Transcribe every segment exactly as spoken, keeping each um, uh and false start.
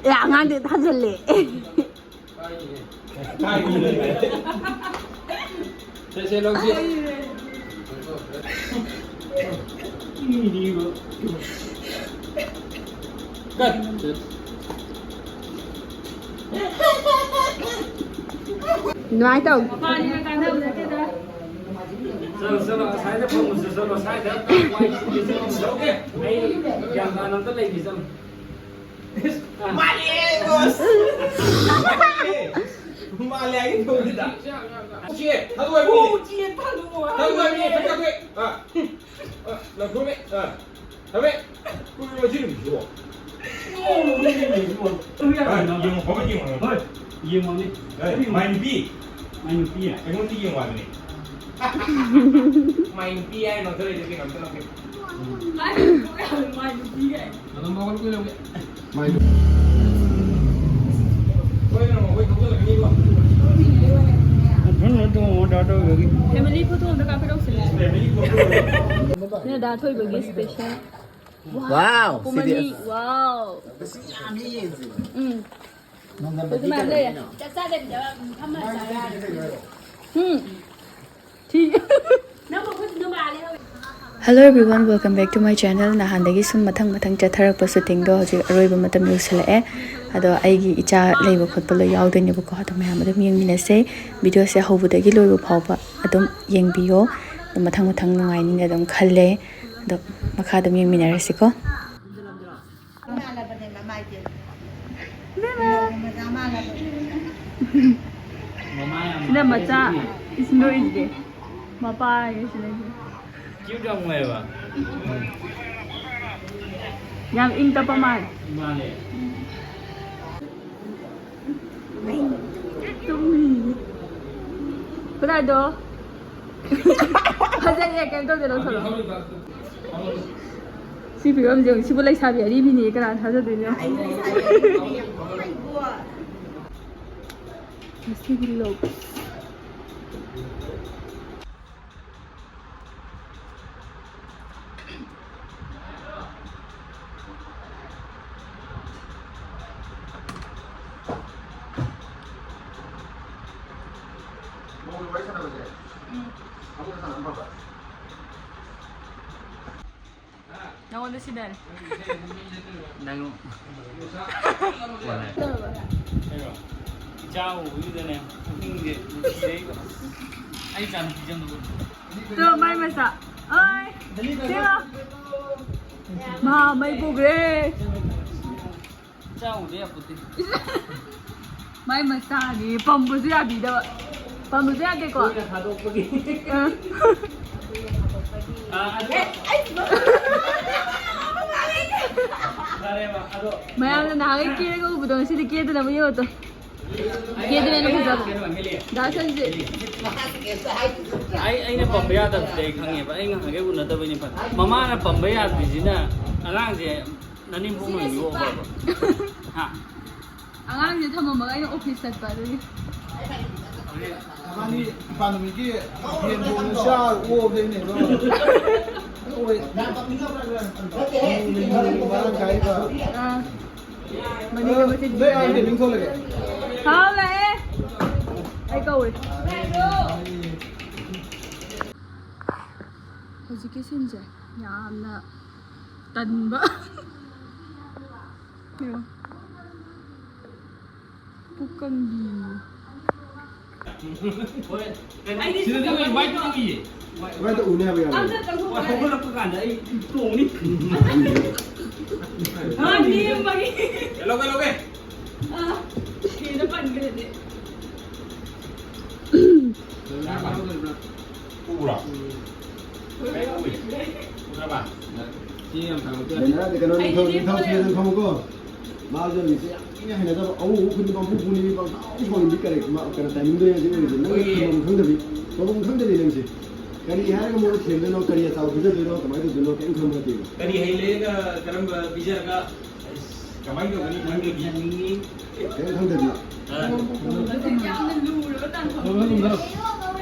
ꯑꯦ, ꯑꯉꯥꯡꯗꯤ ꯊꯥꯖꯤꯜꯂꯦ꯫ ꯁꯦ, ꯁꯦ, ꯂꯧꯁꯤ꯫ ꯀꯠ꯫ ꯑꯗꯨꯃꯥꯏꯅ ꯇꯧ꯫ ꯃꯄꯥꯅꯤꯒ ꯀꯥꯟꯅꯕ ꯅꯠꯇꯦꯗ꯫ ꯆꯠꯂꯣ, ꯆꯠꯂꯣ, ꯑꯁꯥꯏꯗ ꯐꯝꯃꯨꯁꯦ, ꯆꯠꯂꯣ, ꯑꯁꯥꯏꯗ ꯋꯥꯏ ꯁꯤꯠꯀꯦ, ꯆꯠꯂꯣ, ꯆꯠꯂꯣ꯫ ꯑꯩ ꯒ꯭ꯌꯥꯟ ꯇꯥꯅ ꯑꯝꯇ ꯂꯩꯒꯦ, ꯆꯠꯂꯣ꯫ ꯃꯥꯜꯂꯦ, ꯕꯣꯁ꯫ ꯃꯥꯜꯂꯦ ꯍꯥꯏꯒꯦ ꯇꯧꯕꯅꯤꯗ꯫ ꯎꯆꯤ, ꯊꯥꯗꯣꯛꯑꯣ ꯍꯥꯏꯕꯅꯤ꯫ ꯎꯆꯤ, ꯊꯥꯗꯣꯛꯑꯣ ꯍꯥꯏꯕꯅꯤ꯫ ꯊꯥꯗꯣꯛꯑꯣ ꯍꯥꯏꯕꯅꯤ, ꯊꯥꯗꯣꯛꯑꯣ ꯍꯥꯏꯕꯅꯤ꯫ ꯑ꯫ ꯑ, ꯂꯪꯊꯣꯛꯑꯝꯃꯦ꯫ ꯑ꯫ ꯊꯝꯃꯦ꯫ ꯀꯩꯅꯣ ꯃꯁꯤ ꯅꯨꯄꯤꯁꯤꯕꯣ? ꯑ, ꯌꯦꯡꯉꯣ, ꯐꯕꯠ ꯌꯦꯡꯉꯣ꯫ ꯍꯣꯏ, ꯌꯦꯡꯉꯣꯅꯦ꯫ ꯑ, ꯃꯥꯏ ꯅꯨꯄꯤ꯫ ꯃꯥꯏ ꯅꯨꯄꯤ꯫ ꯑꯩꯉꯣꯟꯗ ꯌꯦꯡꯉꯣ ꯍꯥꯏꯕꯅꯦ꯫ ꯃꯥꯏ ꯅꯨꯄꯤ ꯍꯥꯏꯔ ꯅꯣꯛꯊꯔꯛꯏꯗꯣ ꯀꯩꯅꯣ ꯑꯝꯇ ꯂꯧꯒꯦ꯫ ꯃꯥꯏ ꯅꯨꯄꯤ ꯀꯥꯏꯅ꯫ ꯑꯗꯨꯝ ꯃꯉꯣꯟꯗ ꯀꯨꯏ ꯂꯧꯒꯦ꯫ ꯃꯥꯏ ꯅꯨꯄꯤ꯫ ꯁꯣꯏꯗꯅ ꯃꯈꯣꯏ ꯊꯧꯖꯤꯜꯂꯛꯀꯅꯤꯀꯣ꯫ ꯐꯦꯃꯤꯂꯤ ꯐꯣꯇꯣ ꯑꯝꯇ ꯀꯥꯞꯄꯤꯔꯛꯎꯁꯦ꯫ Family photo. ꯅꯣꯏ ꯗꯥ ꯊꯣꯏꯕꯒꯤ ꯁ꯭ꯄꯦꯁꯦꯜ꯫ ꯋꯥꯎ, ꯃꯄꯨꯝ ꯁꯤꯗꯤ ꯑꯅꯤ꯫ ꯑꯁ꯫ ꯋꯥꯎ꯫ ꯃꯁꯤ ꯌꯥꯝꯃꯤ ꯌꯦꯡꯁꯤ꯫ ꯎꯝ꯫ ꯅꯣꯡꯗꯝꯕꯗꯤ ꯃꯌꯥꯝ ꯂꯩꯔꯦ꯫ ꯀꯩꯅꯣ? ꯆꯥꯛ ꯆꯥꯗꯕꯤꯗ ꯐꯝꯃ ꯆꯥ ꯌꯥꯔꯦ꯫ ꯎꯝ꯫ ꯊꯤ꯫ ꯅꯪ ꯃꯈꯨꯠꯇꯨ ꯃꯥꯜꯂꯦ ꯍꯧꯖꯤꯛ꯫ Hello everyone, welcome back to my channel. ꯅꯍꯥꯟꯗꯒꯤ ꯁꯨꯝ ꯃꯊꯪ ꯃꯊꯪ ꯆꯠꯊꯔꯛꯄ ꯁꯨꯇꯤꯡꯗꯣ ꯍꯧꯖꯤꯛ ꯑꯔꯣꯏꯕ ꯃꯇꯝ ꯌꯧꯁꯤꯜꯂꯛꯑꯦ꯫ ꯑꯗꯣ ꯑꯩꯒꯤ ꯏꯆꯥ ꯂꯩꯕ ꯈꯣꯠꯄ ꯂꯣꯏ ꯌꯥꯎꯗꯣꯏꯅꯦꯕꯀꯣ꯫ ꯑꯗꯣ ꯃꯌꯥꯝ ꯑꯗꯨꯝ ꯌꯦꯡꯃꯤꯟꯅꯁꯦ꯫ ꯚꯤꯗꯤꯑꯣꯁꯦ ꯍꯧꯕꯗꯒꯤ ꯂꯣꯏꯕ ꯐꯥꯎꯕ ꯑꯗꯨꯝ ꯌꯦꯡꯕꯤꯌꯣ꯫ ꯑꯗꯣ ꯃꯊꯪ ꯃꯊꯪ ꯅꯨꯡꯉꯥꯏꯅꯤꯅ ꯑꯗꯨꯝ ꯈꯜꯂꯦ꯫ ꯑꯗꯣ ꯃꯈꯥ ꯑꯗꯨꯝ ꯌꯦꯡꯃꯤꯟꯅꯔꯁꯤꯀꯣ꯫ ꯃꯥꯜꯂꯕꯅꯦ ꯃꯃꯥꯏꯁꯦ꯫ ꯃꯃꯥꯏ ꯌꯥꯝ ꯁꯤꯅ ꯃꯆꯥ ꯃꯥꯜꯂꯦ꯫ ꯏꯁ ꯅꯣꯛꯏꯁꯤꯗꯤ꯫ ꯃꯄꯥ ꯍꯥꯏꯒꯦ ꯁꯤꯗꯩꯁꯤꯗ꯫ Cute ꯌꯥꯝ ꯑꯣꯏꯌꯦꯕ꯫ ꯌꯥꯝ ꯏꯪ ꯇꯞꯄ ꯃꯥꯜꯂꯦ꯫ ꯃꯥꯅꯦ꯫ ꯇꯨꯝꯃꯤ꯫ ꯈꯨꯗꯥꯏꯗꯣ꯫ ꯐꯖꯩꯌꯦ, ꯀꯩꯝ ꯇꯧꯗꯦ, ꯂꯧꯊꯣꯔꯛꯑꯣ꯫ ꯁꯤ ꯐꯤꯕꯝꯁꯦ ꯌꯦꯡꯉꯨ꯫ ꯁꯤꯕꯨ ꯂꯩꯁꯥꯕꯤ ꯑꯔꯤꯕꯤꯅꯦ, ꯀꯅꯥꯅ ꯊꯥꯖꯗꯣꯏꯅꯣ? ꯉꯁꯤꯒꯤ ꯂꯣꯛ꯫ ꯅꯪꯉꯣꯟꯗ ꯁꯤꯟꯅꯔꯦ꯫ ꯅꯪ ꯏꯆꯥ ꯎꯕꯗꯨꯗꯅꯦ ꯄꯨꯛꯅꯤꯡꯁꯦ ꯅꯨꯡꯁꯤꯔꯛꯏꯕ꯫ ꯑꯩ ꯏꯆꯥ ꯅꯨꯄꯤꯁꯦ ꯑꯝꯇ ꯎꯠꯂꯨ꯫ ꯇꯣ, ꯃꯥꯏ ꯃꯆꯥ꯫ ꯑꯣꯏ꯫ ꯁꯤꯂꯣ꯫ ꯃꯥ ꯃꯩ ꯄꯨꯈ꯭ꯔꯦ꯫ ꯏꯆꯥ ꯎꯗ ꯌꯥꯄꯣꯠꯇꯦ꯫ ꯃꯥꯏ ꯃꯆꯥꯅꯤ ꯄꯝꯕꯁꯨ ꯌꯥꯕꯤꯗꯕ꯫ ꯄꯝꯕꯁꯨ ꯌꯥꯗꯦꯀꯣ꯫ ꯀꯣꯏꯅ ꯊꯥꯗꯣꯛꯄꯒꯤ꯫ ꯑ꯫ ꯑ, ꯑꯗꯨ ꯐꯔꯦꯕ, ꯑꯗꯣ ꯃꯌꯥꯝꯅ ꯅꯍꯥꯟꯒꯩ ꯀꯦꯔꯒ ꯎꯕꯗꯣ ꯉꯁꯤꯗꯤ ꯀꯦꯗꯅꯕ ꯌꯦꯡꯉꯣ ꯇꯣ꯫ ꯀꯦꯗꯅ ꯍꯦꯟꯅ ꯐꯖꯕ꯫ ꯀꯩꯅꯣ, ꯍꯦꯜꯂꯤ꯫ ꯗꯥ ꯁꯟꯖꯤꯠ꯫ ꯑꯩ, ꯑꯩꯅ ꯄꯝꯕ ꯌꯥꯗꯕꯁꯤꯗꯤ ꯑꯩ ꯈꯪꯉꯦꯕ꯫ ꯑꯩ ꯉꯍꯥꯟꯒꯩ ꯎꯅꯗꯕꯩꯅꯤ ꯐ-, ꯃꯃꯥꯅ ꯄꯝꯕ ꯌꯥꯗ꯭ꯔꯤꯁꯤꯅ ꯑꯉꯥꯡꯁꯦ ꯅꯅꯦꯝꯄꯣꯛꯅ ꯑꯣꯏꯅ ꯌꯣꯛꯑꯕ꯫ ꯍꯥ? ꯑꯉꯥꯡꯁꯦ ꯊꯝꯃꯝꯃꯒ ꯑꯩꯅ ꯑꯣꯐꯤꯁ ꯆꯠꯄ ꯑꯗꯨꯒꯤ꯫ ꯃꯥꯅꯤ ꯏꯄꯥꯟ ꯅꯨꯃꯤꯠꯀꯤ ꯌꯦꯟ ꯊꯣꯡꯕ ꯆꯥꯔ ꯑꯣꯕꯗꯩꯅꯦꯕ꯫ ꯑꯣꯏ꯫ ꯃꯔꯥꯡ ꯀꯥꯏꯕ꯫ ꯑꯥ꯫ ꯃꯅꯤꯡꯗ ꯃꯆꯤꯟ ꯅꯣꯏ ꯑꯉꯥꯡꯗꯤ ꯃꯤꯡ ꯊꯣꯜꯂꯒꯦ? ꯍꯥꯎ ꯂꯥꯛꯑꯦ꯫ ꯑꯩ ꯀꯧꯔꯦ꯫ ꯍꯧꯖꯤꯛꯀꯤ ꯁꯤꯟꯁꯦ ꯌꯥꯝꯅ ꯇꯟꯕ꯫ ꯌꯦꯡꯉꯣ꯫ ꯄꯨꯛ ꯀꯪꯕꯤ꯫ ꯍꯣꯏ, ꯀꯩꯅꯣ, ꯑꯩꯗꯤ ꯁꯤꯗꯗꯤ ꯃꯣꯏ ꯋꯥꯏꯠ ꯎꯏꯌꯦ꯫ ꯋꯥꯏꯠ ꯎꯅꯦ ꯍꯥꯏꯕ ꯌꯥꯔꯣꯏ꯫ ꯑꯝꯇ ꯍꯣꯏ, ꯇꯧꯊꯣꯛꯑꯣ꯫ ꯍꯧꯒꯠꯂꯛꯄ ꯀꯥꯟꯗ ꯑꯩ ꯇꯣꯡꯅꯤ꯫ ꯃꯥ ꯅꯦꯝꯕꯒꯤ꯫ ꯂꯧꯒꯦ, ꯂꯧꯒꯦ꯫ ꯑꯥ, ꯁꯤꯗ ꯄꯟꯈ꯭ꯔꯗꯤ꯫ ꯎꯕ꯭ꯔꯣ? ꯀꯩ ꯎꯏ? ꯎꯔꯕ? ꯁꯤ ꯌꯥꯝ ꯊꯥꯡꯒꯠꯄ ꯌꯥꯗꯦ꯫ ꯕꯦꯅꯔꯗꯤ ꯀꯩꯅꯣ, ꯅꯤꯡꯊꯧ, ꯅꯤꯡꯊꯧ ꯁꯤꯗ ꯑꯗꯨꯝ ꯐꯝꯃꯨꯀꯣ꯫ ꯃꯥꯁꯨ ꯃꯤꯁꯦ ꯌꯥꯝ ꯊꯤꯅ ꯍꯩꯅꯗꯕ, ꯑꯎ ꯑꯎ ꯈꯨꯗꯤꯡ ꯄꯪꯐꯨ ꯐꯨꯅꯤꯡꯕꯤ, ꯄꯪꯁꯥꯎ ꯁꯥꯎꯅꯤꯡꯕꯤ ꯀꯔꯦꯛ-, ꯃꯥ-, ꯀꯩꯅꯣ, ꯇꯥꯏꯃꯤꯡꯗꯣ ꯌꯦꯡꯉꯗꯤ ꯑꯣꯏꯔꯤꯁꯦ꯫ ꯅꯪ ꯑꯩꯈꯣꯏꯒꯤ ꯊꯝꯐꯝ ꯈꯪꯗꯕꯤ, ꯇꯧꯐꯝ ꯈꯪꯗꯕꯤ ꯅꯪꯁꯦ꯫ ꯀꯔꯤ ꯍꯥꯏꯔꯒ ꯃꯉꯣꯟꯗ ꯊꯦꯝꯗꯣꯏꯅꯣ, ꯀꯔꯤ ꯑꯆꯥꯔ ꯄꯤꯖꯗꯣꯏꯅꯣ, ꯀꯃꯥꯏꯅ ꯇꯧꯗꯣꯏꯅꯣ, ꯀꯩꯝ ꯈꯪꯕ ꯅꯠꯇꯦꯕ꯫ ꯀꯔꯤ ꯍꯩ ꯂꯩꯔꯒ ꯀꯔꯝꯕ ꯄꯤꯖꯔꯒ, ꯑꯁ, ꯀꯃꯥꯏꯅ ꯇꯧꯒꯅꯤ ꯈꯪꯗꯕꯤ꯫ ꯀꯩꯝ ꯈꯪꯗꯕꯤ꯫ ꯑ꯫ ꯌꯥꯝꯅ ꯂꯨꯔꯕ ꯇꯥꯟꯐꯝ꯫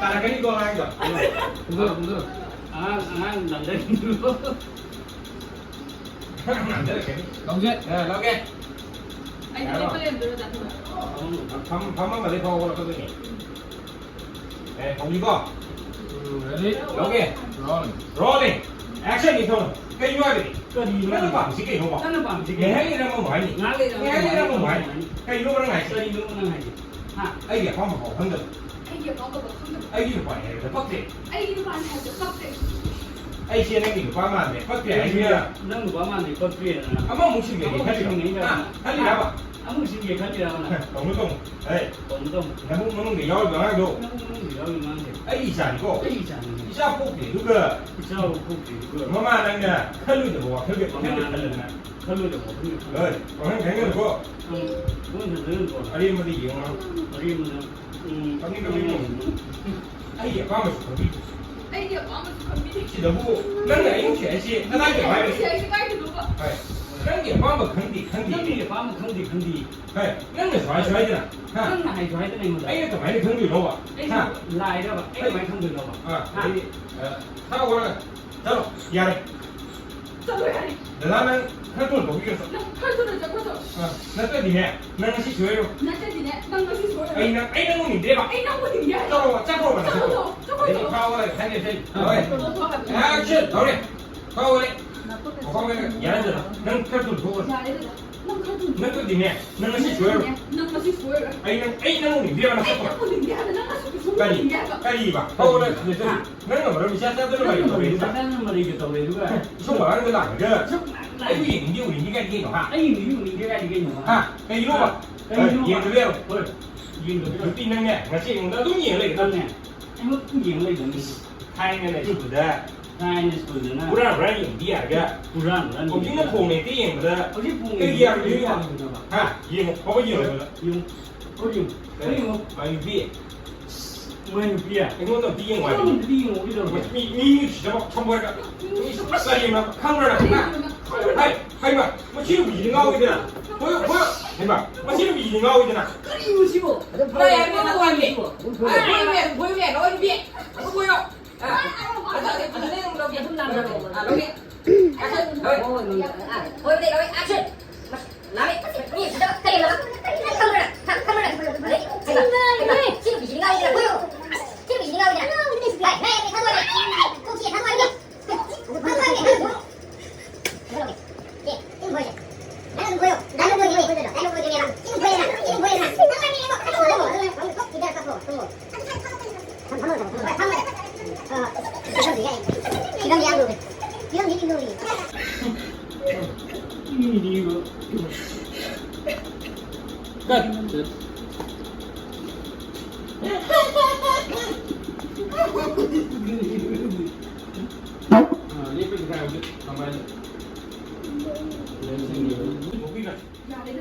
ꯇꯥꯔꯛꯀꯅꯤꯀꯣ ꯑꯉꯥꯡꯗꯣ꯫ ꯑꯉꯥꯡ, ꯑꯉꯥꯡ ꯅꯝꯗꯔꯤꯅꯣ꯫ ꯂꯧꯖꯩ꯫ ꯑ, ꯂꯧꯒꯦ꯫ ꯑꯩ ꯌꯥꯔꯣ? ꯂꯦꯞꯄ ꯂꯩꯔꯝꯗꯣꯏꯔꯣ, ꯗꯥ ꯊꯣꯏ? ꯐꯝ-, ꯐꯝꯃꯝꯕꯗꯩ ꯐꯥꯎ ꯍꯧꯒꯠꯂꯛꯀꯗꯣꯏꯅꯦ꯫ ꯑꯦ, ꯍꯧꯖꯤꯛꯀꯣ? ꯎꯝ, ready? ꯂꯧꯒꯦ꯫ Rolling꯫ Rolling꯫ Action, ꯏꯊꯣꯟ꯫ ꯀꯩꯅꯣ ꯍꯥꯏꯕꯅꯤ? ꯀꯔꯤꯅꯣ? ꯅꯪꯅ ꯄꯥꯝꯃꯤꯁꯤ ꯀꯩꯅꯣꯕ? ꯅꯪꯅ ꯄꯥꯝꯃꯤꯁꯤ ꯀꯩꯅꯣ? ꯉꯥꯏꯍꯥꯛ ꯂꯩꯔꯒ ꯑꯃꯃꯨꯛ ꯍꯥꯏꯅꯤ꯫ ꯉꯥꯏꯍꯥꯛ ꯂꯩꯔꯒ ꯉꯥꯏꯍꯥꯛ ꯂꯩꯔꯒ ꯑꯃꯃꯨꯛ ꯑꯃꯃꯨꯛ ꯍꯥꯏꯅꯤ꯫ ꯍꯥꯏꯅꯤ꯫ ꯀꯩꯅꯣꯕ ꯅꯪ ꯍꯥꯏꯁꯦ? ꯀꯔꯤꯅꯣ ꯅꯪ ꯍꯥꯏꯁꯦ? ꯍꯥ? ꯑꯩꯒꯤ ꯑꯄꯥꯝꯕ ꯐꯥꯎ ꯈꯪꯗꯕ꯫ ꯑꯩꯒꯤ ꯑꯄꯥꯝꯕ ꯐꯥꯎ ꯈꯪꯗꯕ꯫ ꯑꯩꯒꯤ ꯅꯨꯄꯥꯅꯤ ꯍꯥꯏꯕꯗ ꯄꯛꯇꯦ꯫ ꯑꯩꯒꯤ ꯅꯨꯄꯥꯅꯤ ꯍꯥꯏꯕꯗ ꯄꯛꯇꯦ꯫ ꯑꯩꯁꯦ ꯅꯪꯒꯤ ꯅꯨꯄꯥ ꯃꯥꯟꯗꯦ, ꯄꯛꯇꯦ ꯍꯥꯏꯁꯤꯔꯥ? ꯅꯪ ꯅꯨꯄꯥ ꯃꯥꯟꯗꯦ, ꯄꯛꯇꯦꯅ꯫ ꯑꯃꯃꯨꯛ ꯁꯤꯡꯒꯦ ꯑꯃꯃꯨꯛ ꯈꯜꯂꯤꯔꯣ? ꯁꯤꯡꯒꯦ ꯈꯜꯂꯤꯔꯣ? ꯍꯥ? ꯈꯜꯂꯤꯔꯕ? ꯑꯃꯨꯛ ꯁꯤꯡꯒꯦ ꯈꯜꯂꯤꯔꯕ ꯅꯪ? ꯇꯧꯅꯨ, ꯇꯧꯅꯨ꯫ ꯍꯦ, ꯇꯧꯅꯨ, ꯇꯧꯅꯨ꯫ ꯅꯕꯨꯛ ꯃꯅꯨꯡꯗ ꯌꯥꯎꯔꯤꯕ ꯑꯉꯥꯡꯗꯣ ꯅꯕꯨꯛ ꯃꯅꯨꯡꯗ ꯌꯥꯎꯔꯤꯕ ꯑꯉꯥꯡꯁꯦ ꯑꯩꯒꯤ ꯏꯆꯥꯅꯤꯀꯣ꯫ ꯑꯩꯒꯤ ꯏꯆꯥꯅꯤ꯫ ꯏꯆꯥ ꯄꯣꯛꯇ꯭ꯔꯤ, ꯑꯗꯨꯒ ꯏꯆꯥꯕꯨ ꯄꯣꯛꯇ꯭ꯔꯤ, ꯑꯗꯨꯒ ꯃꯃꯥ ꯅꯪꯅ ꯈꯜꯂꯣꯏꯗꯕ ꯋꯥꯈꯜꯒ ꯃꯃꯥ ꯈꯜꯂ ꯅꯪꯅ ꯈꯜꯂꯒ ꯈꯜꯂꯣꯏꯗꯕ ꯋꯥꯈꯜꯒ ꯈꯜꯂꯒ ꯍꯣꯏ, ꯋꯥꯈꯜ ꯈꯟꯒꯅꯨꯀꯣ꯫ ꯎꯝ, ꯋꯥꯈꯜ ꯈꯟꯒꯅꯨꯀꯣ꯫ ꯑꯔꯦꯝꯕꯗ ꯌꯦꯡꯉꯨ꯫ ꯑꯔꯦꯝꯕꯗ, ꯎꯝ, ꯀꯞꯅꯤꯡ ꯀꯞꯅꯤꯡ ꯇꯧꯅꯨ꯫ ꯑꯩꯒꯤ ꯑꯄꯥꯝꯕꯁꯨ ꯈꯪꯕꯤꯗꯦ꯫ ꯑꯩꯒꯤ ꯑꯄꯥꯝꯕꯁꯨ ꯈꯪꯕꯤꯗꯦ꯫ ꯁꯤꯗꯕꯨ ꯅꯪꯅ ꯑꯩ ꯅꯨꯡꯁꯤ ꯍꯥꯏꯁꯦ ꯀꯗꯥꯏꯗꯅꯣ ꯍꯥꯏꯔꯤꯁꯦ? ꯑꯩꯁꯦ ꯀꯥꯏꯗꯅꯣꯕ? ꯍꯣꯏ꯫ ꯅꯪꯒꯤ ꯑꯄꯥꯝꯕ ꯈꯪꯗꯦ, ꯈꯪꯗꯦ꯫ ꯅꯪꯒꯤ ꯑꯄꯥꯝꯕ ꯈꯪꯗꯦ, ꯈꯪꯗꯦ꯫ ꯍꯣꯏ꯫ ꯅꯪꯅꯁꯨ ꯍꯥꯏꯁꯨ ꯍꯥꯏꯗꯅ꯫ ꯍꯥ? ꯅꯪꯅ ꯍꯥꯏꯁꯨ ꯍꯥꯏꯗꯅ ꯑꯩꯉꯣꯟꯗ꯫ ꯑꯩꯅ ꯀꯃꯥꯏꯅ ꯈꯪꯗꯣꯏꯅꯣꯕ? ꯑꯩꯁꯨ ꯍꯥ? ꯂꯥꯏꯔꯕ? ꯑꯩ ꯍꯣꯏ꯫ ꯀꯃꯥꯏꯅ ꯈꯪꯗꯣꯏꯅꯣꯕ? ꯑꯥ, ꯍꯥ? ꯑꯗꯩꯗꯤ, ꯑ, ꯊꯥ ꯋꯥꯔꯒ ꯆꯠꯂꯣ, ꯌꯥꯔꯦ꯫ ꯆꯠꯂꯣ ꯌꯥꯔꯦ꯫ ꯗꯗꯥ, ꯅꯪ ꯈꯔ ꯊꯨꯅ ꯊꯣꯛꯄꯤꯔꯣ꯫ ꯅꯪ ꯈꯔ ꯊꯨꯅ ꯆꯠꯈ꯭ꯔꯣ ꯆꯠꯂꯣ꯫ ꯑ, ꯅꯠꯇ꯭ꯔꯗꯤꯅꯦ, ꯅꯪ ꯉꯁꯤ ꯁꯣꯏꯔꯣꯏ꯫ ꯅꯠꯇ꯭ꯔꯗꯤꯅꯦ, ꯅꯪ ꯉꯁꯤ ꯁꯣꯏꯔꯣꯏ꯫ ꯑꯩ ꯅꯪ, ꯑꯩ ꯅꯪ ꯎꯅꯤꯡꯗ꯭ꯔꯦꯕ꯫ ꯑꯩ ꯅꯪ ꯎꯅꯤꯡꯗꯦ ꯍꯥꯏꯕ꯫ ꯆꯠꯈ꯭ꯔꯣꯕ, ꯆꯠꯈ꯭ꯔꯣꯕ, ꯅꯪ ꯆꯠꯈ꯭ꯔꯣ ꯆꯠꯈ꯭ꯔꯣ꯫ ꯆꯠꯈ꯭ꯔꯣ ꯑꯩ ꯆꯠꯈ꯭ꯔꯣ꯫ ꯊꯥ ꯋꯥꯔꯒ ꯍꯥꯏꯒꯦ, ꯍꯥꯏꯒꯦ꯫ ꯍꯣꯏ꯫ ꯆꯠꯈ꯭ꯔꯣ ꯍꯥꯏꯕ꯫ Action! ꯍꯧꯔꯦ꯫ ꯊꯥ ꯋꯥꯔꯦ꯫ ꯃꯐꯝ ꯌꯥꯔꯦ꯫ ꯌꯥꯔꯦ, ꯅꯪ ꯈꯔ ꯊꯨꯅ ꯊꯣꯛꯈ꯭ꯔꯣ꯫ ꯌꯥꯔꯦ, ꯅꯪ ꯈꯔ ꯊꯨꯅ ꯊꯣꯛꯈ꯭ꯔꯣ꯫ ꯅꯠꯇ꯭ꯔꯗꯤꯅꯦ, ꯅꯪ ꯉꯁꯤ ꯁꯣꯏꯔꯣꯏ꯫ ꯅꯪ ꯉꯁꯤ ꯁꯣꯏꯔꯣꯏ꯫ ꯑꯩ ꯅꯪ, ꯑꯩ ꯅꯪ ꯎꯅꯤꯡꯗꯦꯕ, ꯅꯪ ꯑꯩ ꯆꯠꯈ꯭ꯔꯣ꯫ ꯅꯪ ꯎꯅꯤꯡꯗꯦ ꯍꯥꯏꯕ, ꯅꯪ ꯉꯁꯤ ꯀꯩꯁꯨ ꯀꯔꯤ? ꯎꯅꯤꯡꯗꯦ ꯍꯥꯏꯕ꯫ ꯀꯔꯤꯕ? ꯊꯥ ꯋꯥꯔꯦ꯫ ꯅꯪꯅ ꯃꯔꯝ ꯏꯆꯥ ꯆꯥꯗꯅ ꯅꯪꯅ ꯃꯔꯩ ꯃꯔꯩ ꯇꯧꯔꯦ꯫ ꯆꯥꯗꯅ ꯃꯔꯩꯒ ꯇꯧꯔꯦ, ꯑꯗꯨꯒ ꯏꯁꯧ ꯃꯔꯥꯡꯗ ꯂꯥꯛꯑꯒ ꯏꯁꯧ ꯃꯔꯥꯡꯗ ꯑꯩꯕꯨ ꯌꯦꯡꯅꯤꯡꯗꯦ, ꯎꯅꯤꯡꯗꯦ ꯀꯥꯏꯗꯤ ꯀꯩꯅꯣ, ꯍꯥ? ꯑꯩ ꯌꯦꯡꯅꯤꯡꯗꯦ, ꯎꯅꯤꯡꯗꯦ ꯀꯥꯏꯗꯤ ꯀꯩꯅꯣ, ꯍꯥ? ꯍꯥ? ꯀꯩꯅꯣꯕ? ꯍꯣꯏ, ꯌꯦꯡꯗꯕ ꯌꯥꯔꯣꯏ꯫ ꯍꯣꯏ, ꯌꯦꯡꯗꯕ ꯌꯥꯔꯣꯏ꯫ ꯅꯨꯄꯤ ꯅꯪꯅꯦ, ꯉꯁꯤ ꯑꯩꯉꯣꯟꯗ ꯑꯗꯨꯝ ꯌꯦꯡ ꯂꯩꯒꯗꯕꯅꯦ꯫ ꯅꯪꯅꯦ, ꯑꯩꯉꯣꯟꯗ ꯑꯗꯨꯝ ꯌꯦꯡ ꯂꯩꯒꯗꯕꯅꯦ꯫ ꯊꯥꯏꯅ ꯂꯩꯔꯛꯄꯗ ꯊꯥꯏꯅ ꯁ꯭ꯀꯨꯜꯗꯅ ꯍꯨꯔꯥꯟ ꯍꯨꯔꯥꯟ ꯌꯦꯡꯕꯗꯤ ꯌꯥꯔꯒ, ꯍꯨꯔꯥꯟ ꯍꯨꯔꯥꯟ ꯍꯧꯖꯤꯛꯅ ꯌꯦꯡꯕꯗ꯫ ꯐꯣꯟ ꯍꯦꯛꯇ ꯌꯦꯡꯕꯗ ꯍꯧꯖꯤꯛ ꯐꯣꯟ ꯀꯩꯒꯤ ꯌꯦꯡꯕꯗ ꯌꯥꯔꯣꯏꯗꯣꯏꯅꯣ? ꯌꯥꯔꯣꯏꯗꯕ꯫ ꯍꯥ? ꯌꯦꯡꯉꯣ, ꯐꯥꯎꯕ ꯌꯦꯡꯉꯣ꯫ ꯌꯦꯡꯉꯣ, ꯐꯥꯎꯕ ꯌꯦꯡꯉꯣ꯫ ꯀꯩ? ꯐꯥꯎꯕ ꯌꯦꯡꯉꯣ꯫ ꯃꯥꯏ ꯅꯨꯄꯤ꯫ ꯃꯥꯏ ꯅꯨꯄꯤ꯫ ꯑꯩꯉꯣꯟꯗ ꯑꯝꯇ ꯌꯦꯡꯉꯣ ꯍꯥꯏꯕꯅꯤ꯫ ꯑꯩꯉꯣꯟꯗ ꯑꯝꯇ ꯌꯦꯡꯉꯣ, ꯀꯩꯗꯧꯔꯒꯦ? ꯃꯤ, ꯃꯤ ꯅꯨꯡꯁꯤꯗꯕ ꯈꯪꯕ꯭ꯔꯥ? ꯃꯤ ꯀꯔꯤ ꯑꯃ ꯈꯪꯕ꯭ꯔꯥ ꯅꯪ? ꯍꯥ? ꯍꯥꯏ, ꯍꯥꯏꯃ, ꯃꯁꯤ ꯅꯨꯄꯤꯁꯤꯗꯤ ꯉꯥꯎꯋꯤꯗꯅ꯫ ꯍꯣꯏ, ꯍꯣꯏ, ꯍꯥꯏꯃ, ꯃꯁꯤ ꯅꯨꯄꯤꯁꯤꯗꯤ ꯉꯥꯎꯋꯤꯗꯅ꯫ ꯀꯔꯤꯅꯣ ꯁꯤꯕꯣ? ꯑꯗꯨꯝ ꯐꯥꯎ ꯌꯥꯔꯦ, ꯌꯥꯔꯦ, ꯅꯪ ꯋꯥꯔꯤ꯫ ꯁꯤꯕꯣ? ꯑꯗꯨꯝ ꯐꯥꯎ ꯌꯥꯔꯦ꯫ ꯍꯣꯏ, ꯍꯣꯏ, ꯍꯣꯏ, ꯍꯣꯏ, ꯅꯨꯄꯤ꯫ ꯑꯗꯨ ꯀꯣꯏꯔꯣ꯫ ꯑꯥ, ꯑꯗꯨ, ꯑꯗꯨ, ꯑꯗꯨ, ꯑꯗꯨ, ꯑꯗꯨꯝ ꯂꯧꯒꯦ꯫ ꯑꯗꯨꯝ ꯂꯥꯛꯑꯣ꯫ ꯑꯥ, ꯂꯧꯒꯦ꯫ ꯑꯦꯛꯁꯟ꯫ ꯍꯣꯏ꯫ ꯍꯣꯏ, ꯍꯣꯏ, ꯍꯣꯏ꯫ ꯑꯥ, ꯍꯣꯏ, ꯍꯣꯏ, ꯍꯣꯏ, ꯑꯦꯛꯁꯟ꯫ ꯂꯥꯛꯑꯦ꯫ ꯃꯤ ꯁꯤꯗ ꯀꯔꯤ ꯂꯧꯕ? ꯈꯪꯕ꯭ꯔꯥ? ꯈꯪꯕ꯭ꯔꯥ? ꯁꯤ ꯅꯨꯄꯤꯁꯤ ꯉꯥꯎꯔꯤꯗꯅ, ꯀꯣꯏꯔꯣ꯫ ꯁꯤ ꯅꯨꯄꯤꯁꯤ ꯉꯥꯎꯔꯤꯗꯅ꯫ ꯂꯥꯛꯑꯦ, ꯂꯥꯛꯑꯦ, ꯊꯥꯗꯣꯛꯑꯒꯦ꯫ ꯊꯥꯗꯣꯛꯑꯒꯦ꯫ ꯀꯠ꯫ ꯑ, ꯂꯦꯞꯄꯗꯤ ꯈꯔ ꯍꯧꯖꯤꯛ ꯀꯃꯥꯏꯅ? ꯊꯣꯛꯄꯤꯈ꯭ꯔꯦ꯫ ꯌꯥꯔꯦ,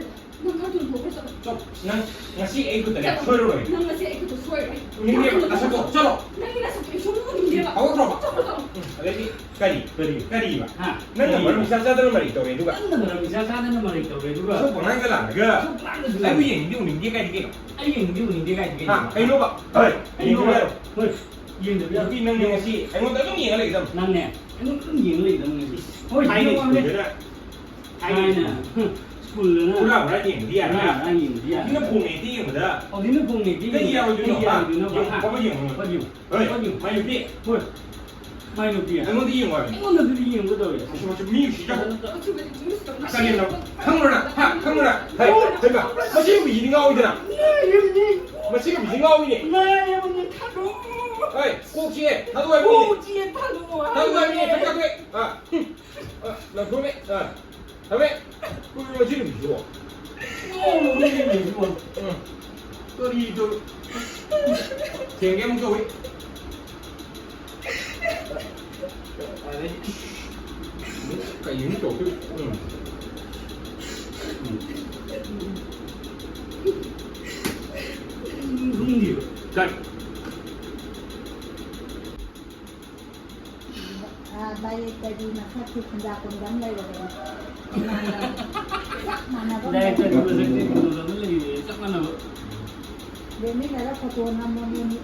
ꯅꯪ ꯈꯔ ꯊꯨꯅ ꯊꯣꯛꯈ꯭ꯔꯣ, ꯆꯠꯂꯣ꯫ ꯆꯣ, ꯅꯪ ꯉꯁꯤ ꯑꯩ ꯈꯨꯠꯇꯅꯦ, ꯆꯠꯂꯣ꯫ ꯁꯣꯏꯔꯔꯣꯏ꯫ ꯅꯪ ꯉꯁꯤ ꯑꯩ ꯈꯨꯠꯇ ꯁꯣꯏꯔꯣꯏ꯫ ꯅꯤꯡꯗꯦꯕ, ꯅꯪ ꯊꯨꯅ ꯉꯁꯥꯏꯀꯣ, ꯊꯣꯛꯈ꯭ꯔꯣ꯫ ꯆꯠꯂꯣ꯫ ꯅꯪꯒꯤ ꯅꯁꯛꯇꯣ ꯑꯩ ꯁꯨꯡꯎ ꯎꯅꯤꯡꯗꯦꯕ꯫ ꯍꯧꯒꯠꯈ꯭ꯔꯣꯕ꯫ ꯆꯠꯂꯣ, ꯆꯠꯂꯣ꯫ ꯎꯝ, ꯑꯗꯩꯗꯤ ꯀꯔꯤ? ꯀꯔꯤ? ꯀꯔꯤ? ꯍꯥ? ꯅꯪꯅ ꯀꯔꯤ? ꯃꯔꯝ ꯏꯆꯥ ꯆꯥꯗꯅ ꯃꯔꯩ ꯇꯧꯔꯦ, ꯑꯗꯨꯒ ꯅꯪꯅ ꯃꯔꯝ ꯏꯆꯥ ꯆꯥꯗꯅ ꯃꯔꯩ ꯇꯧꯔꯦ, ꯑꯗꯨꯒ ꯑꯁꯨꯛ ꯄꯪꯉꯥꯡꯗ ꯂꯥꯛꯑꯒ ꯑꯁꯨꯛ ꯄꯪꯉꯥꯡꯗ ꯑꯩꯕꯨ ꯂꯥꯛꯑꯒ ꯌꯦꯡꯅꯤꯡꯗꯦ ꯎꯅꯤꯡꯗꯦ ꯀꯥꯏꯗꯤ ꯀꯩꯅꯣ? ꯑꯩ ꯌꯦꯡꯅꯤꯡꯗꯦ ꯎꯅꯤꯡꯗꯦ ꯀꯥꯏꯗꯤ ꯀꯩꯅꯣ? ꯍꯥ? ꯀꯩꯅꯣꯕ? ꯍꯣꯏ, ꯀꯩꯅꯣꯕ? ꯌꯦꯡꯅꯤꯡꯗꯦ ꯍꯥꯏꯔꯣ? ꯍꯣꯏ, ꯌꯦꯡꯗꯕ ꯌꯥꯔꯣꯏ꯫ ꯅꯨꯄꯤ ꯅꯪꯅ ꯉꯁꯤ ꯑꯩꯉꯣꯟꯗ ꯑꯗꯨꯝ ꯌꯦꯡꯉ ꯂꯩꯒꯗꯕꯅꯤ꯫ ꯅꯪꯅꯦ ꯑꯩꯉꯣꯟꯗ ꯑꯗꯨꯝ ꯌꯦꯡꯉ ꯂꯩꯒꯗꯕꯅꯤ ꯉꯁꯤ꯫ ꯍꯣꯏ, ꯊꯥꯏꯅ ꯌꯦꯡꯉꯣ, ꯁ꯭ꯀꯨꯜꯗꯅ ꯊꯥꯏꯅ ꯁ꯭ꯀꯨꯜꯗꯅ ꯍꯨꯔꯥ ꯍꯨꯔꯥ ꯌꯦꯡꯕꯗꯤ ꯌꯥꯔꯦ꯫ ꯍꯨꯔꯥ ꯍꯨꯔꯥ ꯌꯦꯡꯕꯗꯤ ꯌꯥꯔꯦ꯫ ꯍꯧꯖꯤꯛꯅ ꯐꯣꯟ ꯃꯦꯠꯇꯤ ꯌꯦꯡꯕꯗ ꯍꯧꯖꯤꯛꯅ ꯐꯣꯟ ꯃꯦꯠꯇꯤ ꯀꯩ ꯌꯦꯡꯕꯗ ꯌꯥꯔꯣꯏꯗꯣꯏꯅꯣ? ꯀꯩ ꯌꯥꯔꯣꯏꯗꯣꯏꯅꯣ? ꯍꯥ? ꯌꯦꯡꯉꯣ, ꯐꯕ ꯌꯦꯡꯉꯣ꯫ ꯐꯕ ꯌꯦꯡꯉꯣ꯫ ꯍꯣꯏ, ꯐꯕ ꯌꯦꯡꯉꯣ꯫ ꯃꯥꯏ ꯅꯨꯄꯤ꯫ ꯍꯣꯏ, ꯃꯥꯏ ꯅꯨꯄꯤ꯫ ꯑꯩꯉꯣꯟꯗ ꯌꯦꯡꯉꯣ ꯍꯥꯏꯕꯅꯤ꯫ ꯑꯩꯉꯣꯟꯗꯗꯤ ꯌꯦꯡꯒꯗꯧꯔꯦ꯫ ꯃꯁꯤ, ꯃꯁꯤ ꯃꯤ ꯎꯁꯤꯠꯇꯕ꯫ ꯀꯔꯤꯅꯣ? ꯈꯪꯕ꯭ꯔꯥ ꯅꯪ? ꯍꯥ? ꯈꯪꯕ꯭ꯔꯥ ꯅꯪ? ꯍꯩ, ꯍꯩꯃꯥ, ꯃꯁꯤ ꯅꯨꯄꯤꯁꯤꯗꯤ ꯉꯥꯎꯋꯤꯗꯅ꯫ ꯃꯁꯤ ꯅꯨꯄꯤꯁꯤ ꯉꯥꯎꯋꯤꯅꯦ꯫ ꯍꯩ, ꯀꯣꯛꯁꯦ ꯊꯥꯗꯣꯛꯑꯣ ꯍꯥꯏꯕꯅꯤꯅꯦ꯫ ꯊꯥꯗꯣꯛꯑꯣ ꯍꯥꯏꯕꯅꯤꯅꯦ꯫ ꯊꯥꯗꯣꯛꯑꯣ ꯍꯥꯏꯕꯅꯤꯅꯦ꯫ ꯊꯥꯗꯣꯛꯑꯣ ꯍꯥꯏꯕꯅꯤꯅꯦ꯫ ꯊꯥꯗꯣꯛꯑꯣ ꯍꯥꯏꯕꯅꯤꯅꯦ꯫ ꯊꯥꯗꯣꯛꯑꯣ ꯍꯥꯏꯕꯅꯤꯅꯦ꯫ ꯊꯥꯗꯣꯛꯑꯣ ꯍꯥꯏꯕꯅꯤꯅꯦ꯫ ꯊꯥꯗꯣꯛꯑꯣ ꯍꯥꯏꯕꯅꯤꯅꯦ꯫ ꯊꯥꯗꯣꯛꯑꯣ ꯍꯥꯏꯕꯅꯤꯅꯦ꯫ ꯑ, ꯍꯨꯝ꯫ ꯑ, ꯂꯪꯊꯣꯛꯑꯝꯃꯦ꯫ ꯑ, ꯊꯝꯃꯦ꯫ ꯀꯔꯤꯅꯣ ꯁꯤ ꯅꯨꯃꯤꯠꯁꯤꯕꯣ? ꯎꯝ꯫ ꯀꯔꯤ ꯇꯧ-, ꯊꯦꯡꯒꯦ ꯑꯃꯨꯛ ꯇꯧꯏ꯫ ꯑꯗꯩ ꯀꯩꯅꯣ ꯇꯧꯗꯣꯏ? ꯎꯝ꯫ ꯎꯝ꯫ ꯀꯠ꯫ ꯑꯥ, ꯂꯥꯏꯔꯤꯛꯇꯗꯤ ꯃꯁꯛꯁꯨ ꯈꯨꯟꯗꯥ ꯀꯨꯟꯗ ꯑꯃ ꯂꯩꯔꯕꯅꯤ꯫ ꯆꯞ ꯃꯥꯟꯅꯕ ꯂꯥꯏꯔꯤꯛꯇꯗꯤ ꯃꯁꯛꯁꯦ ꯈꯨꯟꯗꯥ ꯑꯃ ꯂꯩꯔꯦ, ꯆꯞ ꯃꯥꯟꯅꯕ꯫ ꯂꯦꯝꯃꯤꯟꯅꯔ ꯐꯣꯇꯣ ꯅꯝꯃꯣ, ꯅꯦꯝꯃꯤ꯫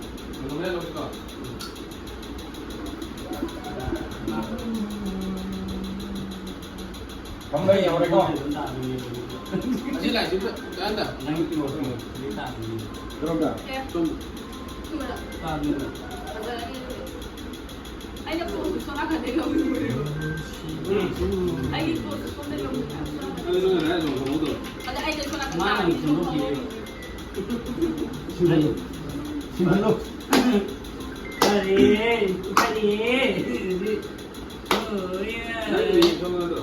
ꯐꯝꯕ ꯌꯧꯔꯦꯀꯣ? ꯑꯁꯤ ꯂꯥꯏꯁꯤ ꯀꯥꯟꯗ ꯅꯪ ꯀꯩꯅꯣ ꯇꯧꯔꯣ꯫ ꯀꯔꯝꯕ? ꯑꯦ꯫ ꯁꯨꯝ꯫ ꯁꯨꯝꯕꯗ꯫ ꯐꯖꯔꯅꯤ ꯑꯗꯨꯗꯤ꯫ ꯑꯩꯅ ꯄꯣꯠꯁꯨ ꯁꯣꯝ ꯅꯥꯀꯟꯗꯩ ꯂꯧꯔꯨꯔꯦꯕ꯫ ꯎꯝ꯫ ꯑꯩꯒꯤ ꯄꯣꯠꯁꯨ ꯁꯣꯝꯗꯩ ꯂꯧꯔꯨꯔꯦ꯫ ꯑꯗꯨ ꯅꯪ ꯉꯔꯥꯡ ꯂꯧꯍꯧꯗ꯭ꯔꯣ? ꯑꯗ ꯑꯩꯅ ꯁꯣꯝ ꯅꯥꯀꯟ ꯃꯥꯅ ꯇꯥꯕꯗꯤ ꯁꯣꯝ ꯁꯦꯝꯗꯣꯛꯈꯤꯕ꯫ ꯂꯧꯔꯨꯔꯦ꯫ ꯁꯤꯜꯍꯜꯂꯣ꯫ ꯁꯤꯜꯍꯜꯂꯣ꯫ ꯐꯔꯦ, ꯐꯔꯦ꯫ ꯅꯪꯒꯤ ꯁꯣꯝꯗ ꯅꯠꯇ꯭ꯔꯣ?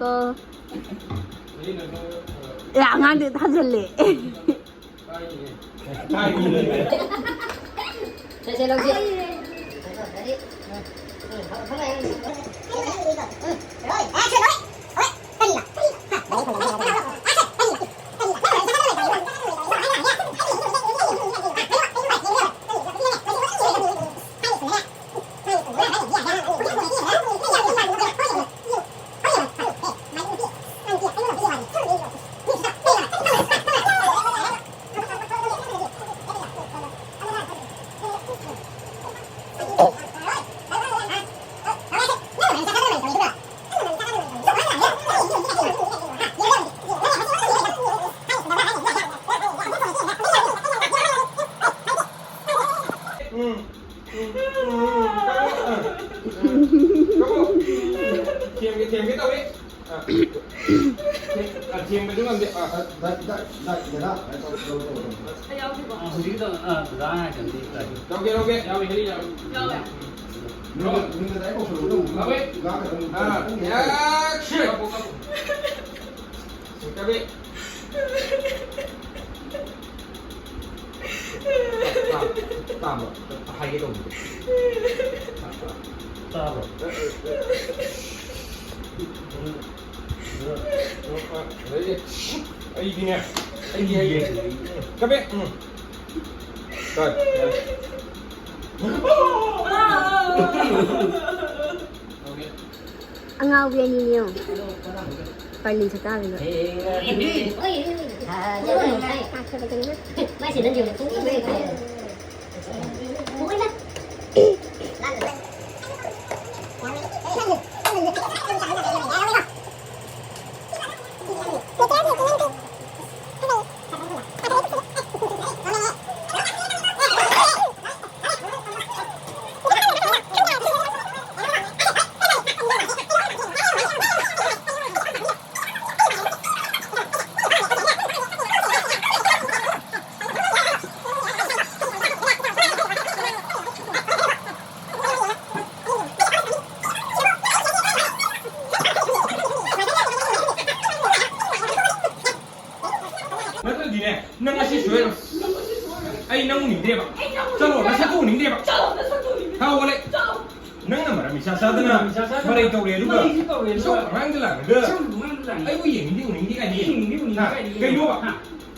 ꯀꯣ꯫ ꯑꯦ, ꯑꯉꯥꯡꯗꯤ ꯊꯥꯖꯤꯜꯂꯦ꯫ ꯁꯦ, ꯁꯦ, ꯂꯧꯁꯤ꯫ ꯎꯝ꯫ ꯎꯝ, ꯎꯝ, ꯎꯝ, ꯎꯝ, ꯎꯝ, ꯎꯝ꯫ ꯊꯦꯝꯒꯦ, ꯊꯦꯝꯒꯦ ꯇꯧꯏ꯫ ꯑ, ꯑ, ꯊꯦꯝꯕꯗꯤ ꯉꯝꯗꯦ꯫ ꯑ, ꯑ, ꯗꯥ-, ꯗꯥ-, ꯗꯥ-, ꯗꯥꯗꯥ, ꯇꯧ, ꯇꯧ, ꯇꯧ, ꯇꯧ꯫ ꯑ, ꯍꯧꯖꯤꯛꯀꯤꯗꯣ, ꯑ, ꯗꯥꯗꯥ ꯍꯥꯏꯗꯕꯅꯤ꯫ ꯂꯧꯒꯦ, ꯂꯧꯒꯦ꯫ ꯌꯥꯎꯋꯦ, ꯌꯥꯎꯋꯦ꯫ ꯅꯣꯏꯅ, ꯅꯣꯏꯅ ꯗꯥꯏꯔꯦꯛ ꯀꯧꯁꯜꯂꯨꯔꯒ ꯑꯃꯨꯛ ꯂꯥꯛꯑꯣ꯫ ꯉꯥꯡꯒꯗꯕꯅꯤ꯫ ꯑ, ꯌꯥ, ꯁꯤ꯫ ꯀꯥꯞꯄꯣ, ꯀꯥꯞꯄꯣ꯫ ꯁꯤ, ꯀꯥꯞꯄꯤ꯫ ꯇꯥ-, ꯇꯥ-, ꯇꯥꯕ꯭ꯔꯣ? ꯍꯥꯏꯒꯦ ꯇꯧꯕꯅꯦ꯫ ꯇꯥꯕ꯭ꯔꯣ? ꯑꯩꯗꯤꯅꯦ, ꯑꯩꯗꯤ ꯍꯥꯏꯒꯦ꯫ ꯀꯥꯞꯄꯤ꯫ ꯎꯝ꯫ ꯀꯥꯠ꯫ Okay꯫ ꯑꯉꯥꯎꯕꯤ ꯑꯅꯤꯅꯦ ꯌꯦꯡꯉꯣ꯫ ꯄꯔꯂꯤꯟ ꯁꯛꯇꯥꯕꯤꯗꯣ꯫ ꯅꯠꯇ꯭ꯔꯗꯤꯅꯦ, ꯅꯪ ꯉꯁꯤ ꯁꯣꯏꯔꯣꯏ꯫ ꯑꯩ ꯅꯪ ꯎꯅꯤꯡꯗꯦꯕ꯫ ꯆꯠꯂꯣ, ꯅꯁꯛꯇꯨ ꯎꯅꯤꯡꯗꯦꯕ꯫ ꯊꯥꯎ ꯍꯣꯜꯂꯦ꯫ ꯅꯪꯅ ꯃꯔꯝ ꯏꯆꯥ ꯆꯥꯗꯅ ꯃꯔꯩ ꯇꯧꯔꯦ, ꯑꯗꯨꯒ ꯏꯆꯧ ꯑꯉꯥꯡꯗ ꯂꯥꯛꯂꯒ ꯑꯩꯕꯨ ꯌꯦꯡꯅꯤꯡꯗꯦ, ꯎꯅꯤꯡꯗꯦ ꯀꯥꯏꯅ ꯌꯦꯡ-, ꯍꯥ?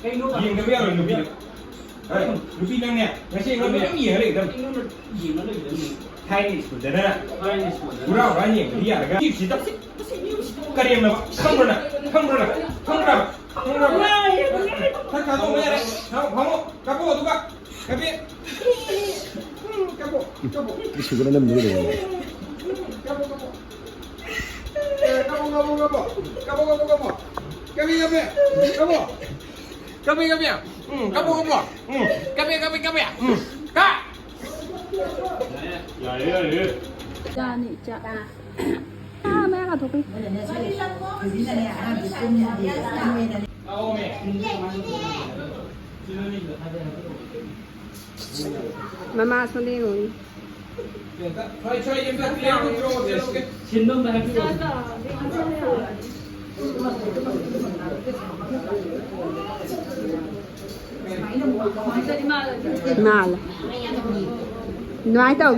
ꯀꯩꯅꯣꯕ? ꯌꯦꯡꯗꯕ ꯌꯥꯔꯣꯏ ꯅꯨꯄꯤꯗ꯫ ꯍꯣꯏ, ꯅꯨꯄꯤ ꯅꯪꯅꯦ ꯉꯁꯤ ꯑꯩꯉꯣꯟꯗ ꯌꯥꯝ ꯌꯦꯡꯉ ꯂꯩꯒꯗꯕꯅꯤ꯫ ꯊꯥꯏꯅ ꯁ꯭ꯀꯨꯜꯗꯅ ꯍꯨꯔꯥ ꯍꯨꯔꯥ ꯌꯦꯡꯕꯗꯤ ꯌꯥꯔꯒ ꯁꯤ ꯇꯧ-, ꯀꯔꯦꯝꯅꯕ ꯈꯪꯕ꯭ꯔ ꯅꯪ? ꯈꯪꯕ꯭ꯔ ꯅꯪ? ꯈꯪꯕ꯭ꯔ? ꯈꯔ ꯊꯥꯗꯣꯛꯑꯣ, ꯌꯥꯔꯦ꯫ ꯐꯝꯃꯣ, ꯐꯝꯃꯣ꯫ ꯀꯥꯞꯄꯣ ꯑꯗꯨꯒ꯫ ꯀꯥꯞꯄꯤ꯫ ꯀꯥꯞꯄꯣ, ꯀꯥꯞꯄꯣ꯫ ꯏꯁꯨꯒꯅ ꯅꯝꯗꯨꯅ ꯂꯩꯔꯝꯃꯦ꯫ ꯀꯥꯞꯄꯣ, ꯀꯥꯞꯄꯣ꯫ ꯑꯦ, ꯀꯥꯞꯄꯣ, ꯀꯥꯞꯄꯣ, ꯀꯥꯞꯄꯣ꯫ ꯀꯥꯞꯄꯣ, ꯀꯥꯞꯄꯣ, ꯀꯥꯞꯄꯣ꯫ ꯀꯥꯞꯄꯤ, ꯀꯥꯞꯄꯤ꯫ ꯀꯥꯞꯄꯣ꯫ ꯀꯥꯞꯄꯤ, ꯀꯥꯞꯄꯤ꯫ ꯎꯝ, ꯀꯥꯞꯄꯣ, ꯀꯥꯞꯄꯣ꯫ ꯎꯝ, ꯀꯥꯞꯄꯤ, ꯀꯥꯞꯄꯤ, ꯀꯥꯞꯄꯤ꯫ ꯎꯝ, ꯀꯥ-, ꯌꯥꯔꯦ, ꯌꯥꯔꯦ꯫ ꯆꯥꯅꯤ, ꯆꯥ꯫ ꯑꯥ, ꯃꯌꯥ ꯀꯥꯊꯣꯛꯈ꯭ꯔꯦ꯫ ꯃꯃꯥ ꯁꯣꯝꯗ ꯌꯦꯡꯉꯨꯅꯦ꯫ ꯃꯥꯜꯂꯦ꯫ ꯑꯗꯨꯃꯥꯏꯅ ꯇꯧ꯫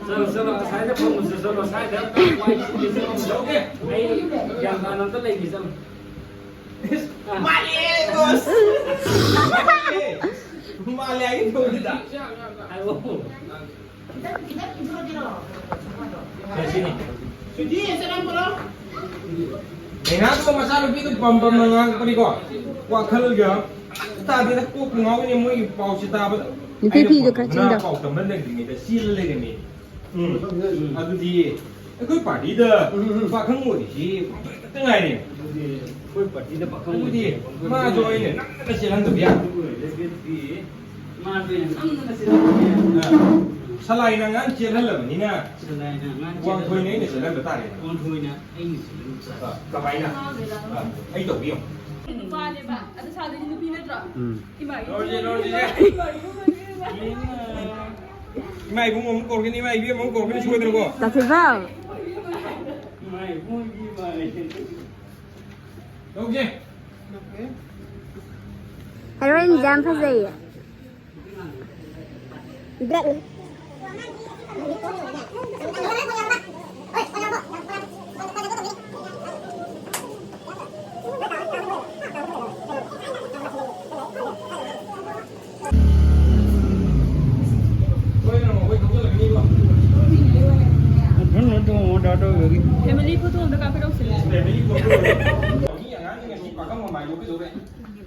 ꯆꯠꯂꯣ, ꯆꯠꯂꯣ, ꯑꯁ꯭ꯋꯥꯏꯗ ꯐꯝꯃꯨꯁꯦ, ꯆꯠꯂꯣ, ꯑꯁ꯭ꯋꯥꯏꯗ ꯋꯥꯏ ꯁꯤꯠꯀꯦ, ꯆꯠꯂꯣ꯫ ꯑꯩ ꯒ꯭ꯌꯥꯟ ꯇꯥꯅ ꯑꯝꯇ ꯂꯩꯒꯦ, ꯆꯠꯂꯣ꯫ ꯃꯥꯜꯂꯦ, ꯕꯣꯁ꯫ ꯃꯥꯜꯂꯦ ꯍꯥꯏꯒꯦ ꯇꯧꯕꯅꯤꯗ꯫ ꯍꯥꯏꯔꯛꯑꯣ꯫ ꯁꯤꯅꯤ꯫ ꯂꯩꯅꯥꯗꯣ ꯃꯆꯥꯅꯨꯄꯤꯗꯨ ꯄꯝ ꯄꯝꯅ ꯉꯥꯡꯉꯛꯄꯅꯤꯀꯣ꯫ ꯋꯥꯈꯜꯒ ꯇꯥꯗꯦꯗ, ꯀꯣꯛꯄꯨ ꯉꯥꯎꯏꯅꯦ ꯃꯣꯏꯒꯤ ꯄꯥꯎꯁꯦ ꯇꯥꯕꯗ꯫ ꯅꯨꯄꯤ ꯑꯩꯅ ꯐꯤꯗꯣ ꯈꯔ ꯄꯝꯅ ꯆꯤꯡꯗꯧ꯫ ꯄꯥꯎ ꯇꯝꯕ ꯅꯪꯗ꯭ꯔꯤꯉꯩꯗ ꯆꯦꯜꯂ ꯂꯩꯔꯝꯃꯦ꯫ ꯎꯝ꯫ ꯑꯗꯨꯗꯤ ꯑꯩꯈꯣꯏ ꯄꯥꯔꯇꯤꯗ ꯎꯝ, ꯎꯝ, ꯎꯝ꯫ ꯄꯥꯈꯪ ꯑꯣꯏꯔꯤꯁꯤ ꯈꯛꯇ ꯉꯥꯏꯔꯦ꯫ ꯑꯗꯨꯗꯤ ꯑꯩꯈꯣꯏ ꯄꯥꯔꯇꯤꯗ ꯄꯥꯈꯪ ꯑꯗꯨꯗꯤ ꯑꯣꯏꯔꯤꯁꯦ ꯃꯥꯁꯨ ꯑꯩꯅ ꯅꯝꯗꯅ ꯆꯦꯜꯍꯟꯗꯕ ꯌꯥꯗꯦ꯫ ꯑꯗꯨ ꯑꯣꯏꯔꯒꯗꯤ ꯃꯥꯁꯨ ꯑꯩꯅ ꯅꯝꯗꯅ ꯆꯦꯜꯍꯟꯗꯕ ꯌꯥꯗꯦ꯫ ꯑ, ꯁꯂꯥꯏꯅ ꯑꯉꯥꯡ ꯆꯦꯜꯍꯜꯂꯕꯅꯤꯅ ꯁꯂꯥꯏꯅ ꯑꯉꯥꯡ ꯋꯥꯡꯊꯣꯏꯅ ꯑꯩꯅ ꯆꯦꯜꯍꯜꯂꯕꯅꯤꯅ ꯆꯦꯜꯍꯟꯕ ꯇꯥꯔꯦ꯫ ꯋꯥꯡꯊꯣꯏꯅ ꯑꯩꯅ ꯆꯦꯜꯍꯟꯕ ꯇꯥꯔꯦ꯫ ꯑ, ꯀꯃꯥꯏꯅ? ꯑ, ꯑꯩ ꯇꯧꯒꯦ ꯌꯦꯡꯉꯣ꯫ ꯅꯨꯄꯥꯅꯦꯕ꯫ ꯑꯗꯨ ꯁꯥꯗꯣꯏꯁꯤ ꯅꯨꯄꯤ ꯅꯠꯇ꯭ꯔꯣ? ꯎꯝ꯫ ꯏꯃꯥ ꯏꯕꯨꯡꯉꯣ꯫ ꯂꯧꯔꯁꯦ, ꯂꯧꯔꯁꯦ꯫ ꯏꯃꯥ ꯏꯕꯨꯡꯉꯣ꯫ ꯏꯃꯥ ꯏꯕꯨꯡ ꯑꯃꯨꯛ ꯀꯧꯔꯛꯀꯅꯤ, ꯏꯃꯥ ꯏꯕꯦꯝ ꯑꯃꯨꯛ ꯀꯧꯔꯛꯀꯅꯤ, ꯁꯣꯏꯗꯅꯀꯣ꯫ ꯇꯥꯊꯣꯏꯕ꯫ ꯂꯧꯁꯦ꯫ ꯍꯦꯔꯣꯏꯟꯁꯦ ꯌꯥꯝ ꯐꯖꯩꯌꯦ꯫ ꯕ꯭ꯂꯦꯛꯅꯤ꯫ Family photo ꯑꯝꯇ ꯀꯥꯞꯄꯤꯔꯛꯎꯁꯦ꯫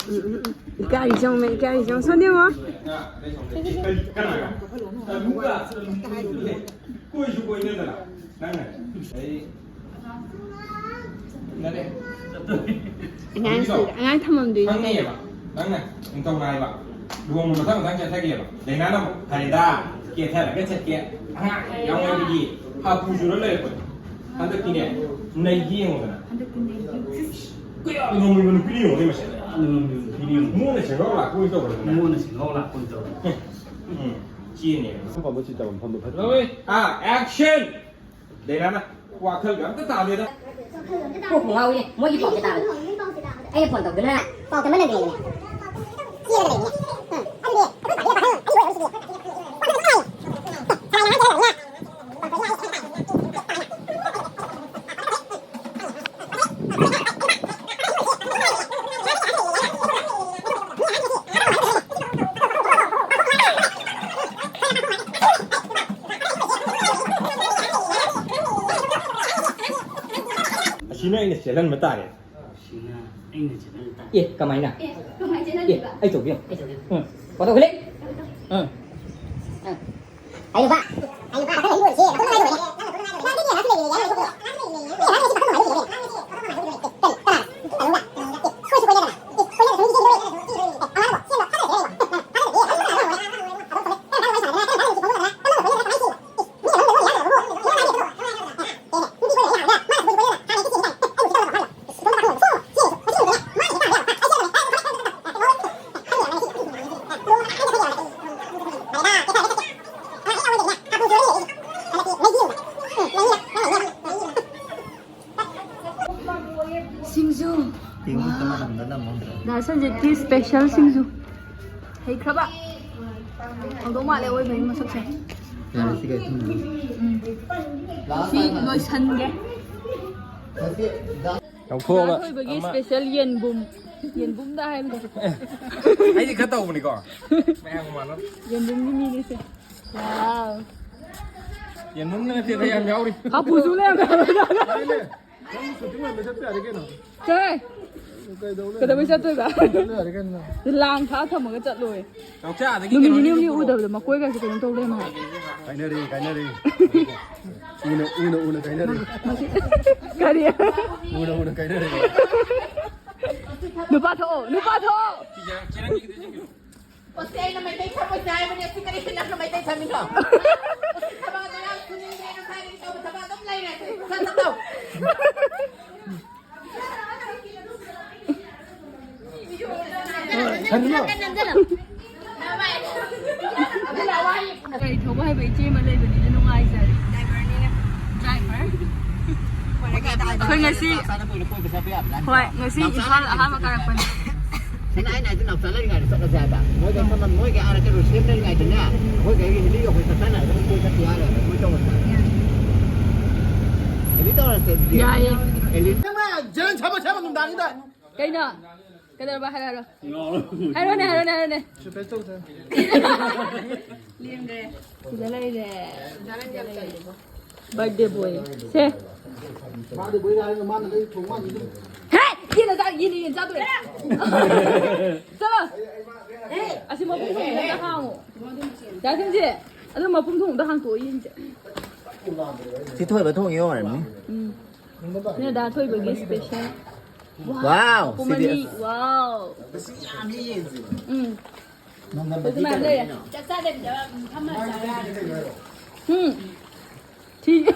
ꯎꯝ, ꯎꯝ, ꯎꯝ꯫ ꯏꯀꯥꯏꯔꯤ ꯆꯪꯉꯨ, ꯏꯀꯥꯏꯔꯤ ꯆꯪꯉꯨ꯫ ꯁꯣꯝꯗ ꯌꯦꯡꯉꯣ꯫ ꯀꯣꯏꯁꯨ ꯀꯣꯏꯅꯗꯅ ꯅꯪꯅ꯫ ꯑꯩ ꯅꯠꯇꯦ꯫ ꯑꯉꯥꯡꯁꯤꯡ, ꯑꯉꯥꯡ ꯊꯝꯃꯝꯗꯣꯏꯅꯤ ꯀꯩꯅꯣ꯫ ꯈꯪꯉꯦꯕ꯫ ꯅꯪꯅ ꯅꯤꯡꯊꯧ ꯅꯥꯏꯕ꯫ ꯂꯨꯍꯣꯡꯕ ꯃꯊꯪ ꯃꯊꯪ ꯆꯠꯊꯒꯦꯕ꯫ ꯗꯥꯏꯅꯥꯅ ꯑꯃꯨꯛ ꯐꯔꯦꯗ, ꯀꯦꯊꯔꯒ ꯆꯠꯀꯦ꯫ ꯑꯉꯥꯡ ꯌꯥꯎꯔꯤꯉꯩꯗꯒꯤ ꯍꯥꯄꯨ ꯆꯨꯔ ꯂꯩꯔꯛꯄꯅꯤ꯫ ꯍꯟꯗꯛꯇꯤꯅꯦ, ꯅꯩꯒꯦ ꯌꯦꯡꯉꯨꯗꯅ꯫ ꯍꯟꯗꯛꯇꯤ ꯅꯩꯒꯦ꯫ ꯀꯌꯥꯗ ꯉꯝꯃꯤꯕ ꯅꯨꯄꯤꯅ ꯌꯦꯡꯉꯨꯅꯦ ꯃꯁꯦ꯫ ꯀꯌꯥꯗ ꯉꯝꯃꯤꯕ ꯅꯨꯄꯤꯅ ꯌꯦꯡꯉꯨ꯫ ꯃꯣꯟꯅ ꯁꯦꯡꯒꯥꯎ ꯂꯥꯛꯄ ꯑꯣꯏꯅ ꯇꯧꯔꯗꯅ꯫ ꯃꯣꯟꯅ ꯁꯦꯡꯒꯥꯎ ꯂꯥꯛꯄ ꯑꯣꯏꯅ ꯇꯧꯔꯗꯅ꯫ ꯎꯝ, ꯆꯦꯅꯦ꯫ ꯑꯐꯕ ꯆꯤꯠꯇꯕ ꯃꯐꯝꯗ ꯐꯠꯇꯦ꯫ ꯂꯧꯋꯦ꯫ ꯑꯥ, action! ꯗꯥꯏꯅꯥꯅ ꯋꯥꯈꯜꯒ ꯑꯝꯇ ꯇꯥꯗꯦꯗ꯫ ꯀꯣꯛꯄꯨ ꯉꯥꯎꯏꯅꯦ, ꯃꯣꯏꯒꯤ ꯄꯥꯎꯁꯦ ꯇꯥꯕꯗ꯫ ꯑꯩꯅ ꯐꯣꯟ ꯇꯧꯗꯨꯅ ꯄꯥꯎ ꯇꯝꯕ ꯅꯪꯗ꯭ꯔꯦꯅꯦ꯫ ꯆꯦꯜꯂꯒ ꯂꯩꯔꯦꯅꯦ꯫ ꯎꯝ, ꯑꯗꯨꯗꯤ ꯑꯩꯈꯣꯏ ꯄꯥꯔꯇꯤꯗ ꯄꯥꯈꯪ ꯑꯅꯤ ꯑꯣꯏꯔꯝꯃꯤꯁꯤꯗꯤ꯫ ꯄꯥꯈꯪ ꯑꯅꯤ ꯑꯣꯏꯔꯝꯃꯤꯁꯤꯗꯤ꯫ ꯆꯦꯜꯍꯟꯕ ꯇꯥꯔꯦ꯫ ꯁꯤꯅ ꯑꯩꯅ ꯆꯠꯅꯕ ꯇꯥꯏ꯫ ꯑꯦ, ꯀꯃꯥꯏꯅ? ꯑꯦ, ꯀꯃꯥꯏꯅ ꯑꯦ, ꯆꯦꯜꯍꯜꯂꯤꯕ? ꯑꯩ ꯇꯧꯕꯤꯌꯣ꯫ ꯑꯩ ꯇꯧꯒꯦ꯫ ꯎꯝ꯫ ꯄꯣꯠꯇꯣ ꯈꯨꯂꯦ꯫ ꯎꯝ꯫ ꯁꯤꯡꯖꯨ꯫ ꯗꯥ ꯁꯟꯖꯤꯠꯀꯤ ꯁ꯭ꯄꯦꯁꯦꯜ ꯁꯤꯡꯖꯨ꯫ ꯍꯩꯈ꯭ꯔꯕ? ꯍꯧꯗꯧ ꯃꯥꯜꯂꯦ ꯑꯣꯏꯕꯒꯤ ꯃꯁꯛꯁꯦ꯫ ꯎꯝ꯫ ꯁꯤ ꯂꯣꯏꯁꯟꯒꯦ꯫ ꯂꯧꯊꯣꯛꯑꯒ ꯊꯣꯏꯕꯒꯤ ꯑꯃ ꯁ꯭ꯄꯦꯁꯦꯜ ꯌꯦꯟꯕꯨꯝ꯫ ꯌꯦꯟꯕꯨꯝꯗ ꯍꯥꯏꯕꯗꯣ꯫ ꯑꯩꯗꯤ ꯈꯔ ꯇꯧꯕꯅꯤꯀꯣ꯫ ꯃꯌꯥꯝꯒ ꯃꯥꯟꯅꯕ꯫ ꯌꯦꯟꯕꯨꯝꯒꯤ ꯃꯤꯅꯤꯁꯦ꯫ ꯋꯥꯎ꯫ ꯌꯦꯟꯕꯨꯝꯗ ꯅꯠꯇꯦꯗ ꯌꯥꯝ ꯌꯥꯎꯔꯤ꯫ ꯍꯥꯄꯨꯁꯨ ꯂꯩꯔꯝꯃꯦ꯫ ꯅꯪ ꯁꯨꯇꯤꯡ ꯂꯣꯏꯕ ꯆꯠꯄ ꯌꯥꯔꯦ ꯀꯩꯅꯣ꯫ ꯆꯠꯂꯣꯍꯦ꯫ ꯀꯩꯗꯧ ꯂꯩ? ꯀꯩꯗꯧꯕꯩ ꯆꯠꯇꯣꯏꯕ? ꯆꯠꯂ ꯌꯥꯔꯦ ꯀꯩꯅꯣ ꯅꯪ꯫ ꯂꯥꯡ ꯊꯥ ꯊꯝꯃꯒ ꯆꯠꯂꯣꯏ꯫ ꯅꯥꯎꯆꯥꯗꯒꯤ ꯅꯨꯃꯤꯠ ꯀꯩꯅꯣ ꯅꯤꯅꯤ ꯍꯨꯝꯅꯤ ꯂꯩꯔꯛꯄ꯭ꯔꯣ? ꯎꯗꯕꯗ ꯃꯀꯣꯏꯒꯁꯦ ꯀꯩꯅꯣ ꯇꯧ ꯂꯩꯔꯝꯃꯦ ꯍꯥꯏꯕ꯫ ꯀꯥꯏꯅꯔꯦ, ꯀꯥꯏꯅꯔꯦ꯫ ꯎꯅ ꯎꯅ ꯎꯅ ꯀꯥꯏꯅꯔꯦ꯫ ꯀꯔꯤ? ꯎꯅ ꯎꯅ ꯀꯥꯏꯅꯔꯦ꯫ ꯅꯨꯄꯥ ꯊꯣꯛꯑꯣ, ꯅꯨꯄꯥ ꯊꯣꯛꯑꯣ꯫ ꯁꯤꯁꯦ ꯆꯦꯔꯪꯒꯤ ꯈꯤꯇꯪ ꯆꯤꯡꯕꯤꯌꯨ꯫ ꯑꯁꯤ ꯑꯩꯅ ꯃꯩꯇꯩ ꯊꯝꯃꯣꯏꯁꯦ ꯍꯥꯏꯕꯅꯦ, ꯑꯁꯤ ꯀꯔꯤꯒꯤ ꯅꯪꯅ ꯃꯩꯇꯩ ꯊꯝꯃꯤꯅꯣ? ꯑꯁꯤ ꯊꯕꯛ ꯑꯗꯨ ꯌꯥꯝ ꯁꯨꯅꯤꯡꯗꯦ, ꯉꯁꯥꯏꯗꯒꯤ ꯇꯧꯕ ꯊꯕꯛ ꯑꯗꯨꯝ ꯂꯩꯔꯦ, ꯑꯁꯤ ꯁꯠ ꯁꯠ ꯇꯧ꯫ ꯒꯥꯔꯤ ꯊꯧꯕ ꯍꯩꯕ ꯏꯆꯦ ꯑꯃ ꯂꯩꯕꯅꯤꯅ ꯅꯨꯡꯉꯥꯏꯖꯔꯦ꯫ ꯗ꯭ꯔꯥꯏꯚꯔꯅꯤꯅ꯫ ꯗ꯭ꯔꯥꯏꯚꯔ꯫ ꯑꯩꯈꯣꯏ ꯉꯁꯤ, ꯍꯣꯏ, ꯉꯁꯤ ꯏꯝꯐꯥꯜ ꯑꯍꯥꯟꯕ ꯀꯥꯔꯛꯄꯅꯤ꯫ ꯁꯤꯅ ꯑꯩꯅ ꯍꯥꯏꯗꯤ ꯅꯥꯎꯆꯥ ꯂꯩꯔꯤꯉꯩꯗ ꯆꯠꯂꯁꯦ ꯍꯥꯏꯕ꯫ ꯃꯣꯏꯗ ꯃꯐꯝ, ꯃꯣꯏꯒꯤ ꯑꯥ ꯀꯩꯅꯣ ꯁꯦꯝ ꯂꯩꯔꯤꯉꯩꯗꯅꯦ, ꯃꯣꯏꯒꯤ ꯑꯩꯒꯤ ꯍꯤꯂꯤꯒ ꯑꯩꯈꯣꯏ ꯆꯠꯊꯅ ꯑꯗꯨꯝ ꯀꯣꯏ ꯆꯠꯄ ꯌꯥꯔꯦ꯫ ꯃꯣꯏ ꯇꯧꯔꯁꯦ ꯍꯥꯏꯕ꯫ ꯑꯦꯗꯤꯠ ꯇꯧꯔꯁꯦ ꯑꯗꯨꯗꯤ꯫ ꯌꯥꯏꯌꯦ꯫ ꯑꯦꯗꯤꯠ꯫ ꯖꯦꯔꯟ ꯁꯥꯕ ꯁꯥꯕ ꯅꯨꯡꯗꯥꯡꯁꯤꯗ꯫ ꯀꯩꯅꯣ? ꯀꯩꯗꯧꯔꯕ? ꯍꯥꯏꯔꯣ, ꯍꯥꯏꯔꯣ꯫ ꯍꯥꯏꯔꯣꯅꯦ, ꯍꯥꯏꯔꯣꯅꯦ, ꯍꯥꯏꯔꯣꯅꯦ꯫ ꯁꯨꯄꯦꯁ ꯇꯧꯁꯦ꯫ ꯂꯦꯝꯗ꯭ꯔꯦ꯫ ꯁꯤꯗ ꯂꯩꯔꯦ꯫ ꯁꯤꯗ ꯂꯩꯔꯦ꯫ Birthday boy ꯁꯦ꯫ ꯃꯥꯗꯤ ꯕꯣꯏ ꯍꯥꯏꯔꯒ ꯃꯥꯅ ꯂꯩ ꯊꯣꯡ ꯃꯥꯅꯤ ꯑꯗꯨꯝ꯫ ꯍꯦ! ꯌꯦꯟ ꯆꯥ-, ꯌꯦꯟ, ꯌꯦꯟ ꯆꯥꯗꯣꯔꯦ꯫ ꯆꯠꯂꯣ꯫ ꯑꯁꯤ ꯃꯄꯨꯝ ꯊꯣꯡꯕꯗ ꯍꯥꯡꯉꯣ꯫ ꯗꯥ ꯊꯦꯝꯖꯤ, ꯑꯗꯨ ꯃꯄꯨꯝ ꯊꯣꯡꯕꯗ ꯍꯥꯡꯇꯣꯛꯑꯣ ꯌꯦꯟꯁꯦ꯫ ꯁꯤ ꯊꯣꯏꯕ ꯊꯣꯡꯉꯤ ꯑꯣꯏꯔꯝꯅꯤ꯫ ꯎꯝ꯫ ꯁꯤꯅ ꯗꯥ ꯊꯣꯏꯕꯒꯤ special꯫ Wow, ꯃꯄꯨꯝ ꯁꯤꯗꯤ ꯑꯅꯤ꯫ ꯑꯁ꯫ Wow꯫ ꯎꯝ꯫ ꯅꯪꯒꯟꯗꯗꯤ ꯑꯗꯨꯃꯥꯏꯅ ꯂꯩꯔꯦ꯫ ꯀꯩꯅꯣ? ꯆꯥꯛ ꯆꯥꯗꯕꯤꯗ ꯐꯝꯃ ꯆꯥ ꯌꯥꯔꯦ꯫ ꯎꯝ꯫ ꯊꯤ-,